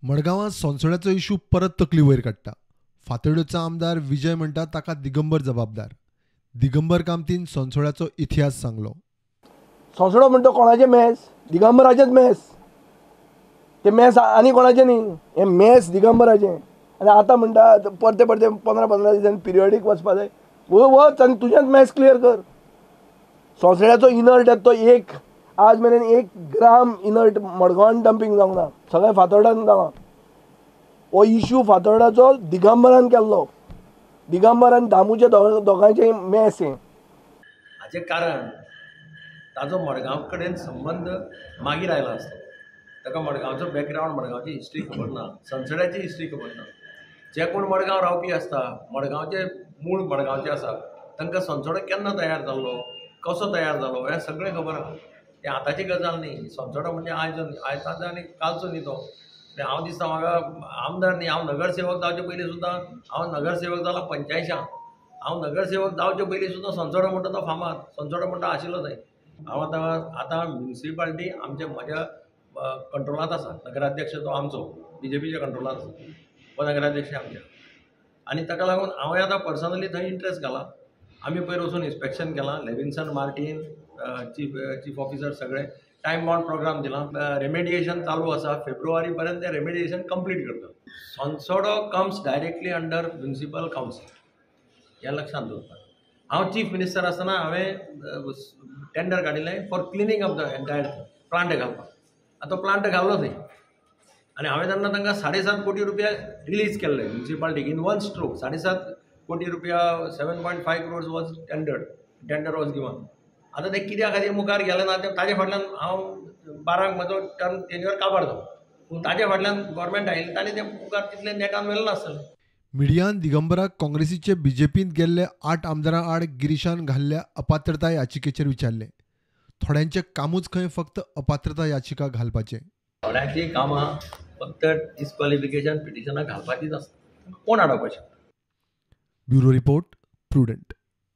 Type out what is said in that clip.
मडगांवां सोनसोड्याचो इशू परत तकली वयर काडटा. फातोड्डेचो आमदार विजय म्हणटा ताका दिगंबर जबाबदार. दिगंबर कामतीन सोनसोड्याचो इतिहास सांगलो. सोनसोडो म्हणटा कोणाचें मेस? दिगंबराचेंच मेस. तें मेस आनी कोणाचें न्ही, हें मेस दिगंबराचें. आनी आतां म्हणटा परते परते 15-15 दिसांनी पिरियडीक वचपा जाय. वच आनी तुजेंच मेस क्लियर कर. सोंसड्याचो इनर्ट तो एक आज मेरेन 1 ग्राम इनर्ट मडगांवान डंपींग जावंक ना, सगळें फातोर्डान जालां. हो इश्यू फातोर्डाचो दिगंबरान केल्लो. दिगंबर आनी दामूचे दोगांयचें मेस हें. हाचें कारण ताजो मडगांव कडेन संबंद मागीर आयला आसता. ताका मडगांवचो बॅकग्रावंड, मडगांवची हिस्ट्री खबर ना, सनसड्याची हिस्ट्री खबर ना. जे कोण मडगांव रावपी आसता, मडगांवचे मूळ मडगांवचे आसा, तांकां सोनसडो केन्ना तयार जाल्लो, कसो तयार जालो हें सगळें खबर आसा. तें आतांची गजाल न्ही. सोनसडो म्हणजे आयज आनी कालचो न्ही तो. हांव दिसता म्हाका आमदार न्ही, हांव नगरसेवक जावचे पयलीं सुद्दां, हांव नगरसेवक जाला 85 हांव नगरसेवक जावचे पयलीं सुद्दां सोनसडो म्हणटा तो फामाद सोनसडो म्हणटा आशिल्लो थंय. हांव आतां म्युनिसिपालिटी आमच्या म्हज्या कंट्रोलांत आसा. नगराध्यक्ष तो आमचो बीजेपीच्या कंट्रोलांत आसा, उपनगराध्यक्ष आमच्या. आनी ताका लागून हांवें आतां पर्सनली थंय इंट्रस्ट घाला. आमी पयर वचून इन्स्पेक्शन केलां. लेविन्सन मार्टीन चीफ ऑफिसर सगळे टायम बाउंड प्रोग्राम दिला. रेमेडिएशन चालू आसा. फेब्रुवारी पर्यंत तें रेमेडिएशन कंप्लीट करता. Sonsodo comes directly under municipal council, हें लक्षांत दवरता. हांव चीफ मिनिस्टर आसतना हांवें टेंडर काडिल्लें for cleaning of the entire plant घालपाक. आतां तो प्लांट घाल्लो थंय आनी हांवें तेन्ना तांकां 7.5 कोटी रुपया रिलीज केल्ले म्युनिसिपालिटीक इन वन स्ट्रोक. 7.5 कोटी रुपया, 7.5 crores was tendered, tender was given. आतां तें कित्या खातीर मुखार गेलें ना तें ताजे फाटल्यान हांव 12 म्हजो टर्म टेन्युअर काबार जालो, पूण ताजे फाटल्यान गव्हर्मेंट आयिल्लें ताणें तें मुखार तितलें नेटान व्हेलें नासलें. मिडियान दिगंबराक काँग्रेसीचे बीजेपींत गेल्ले 8 आमदारां आड गिरीशान घाल्ल्या अपात्रता याचिकेचेर विचारलें. थोड्यांचें कामूच खंय फक्त अपात्रता याचिका घालपाचें. थोड्यांचीं कामां फक्त डिस्क्वॉलिफिकेशन पिटिशनां घालपाचीच आसता. कोण आडोवपाक शकता? Bureau report, Prudent.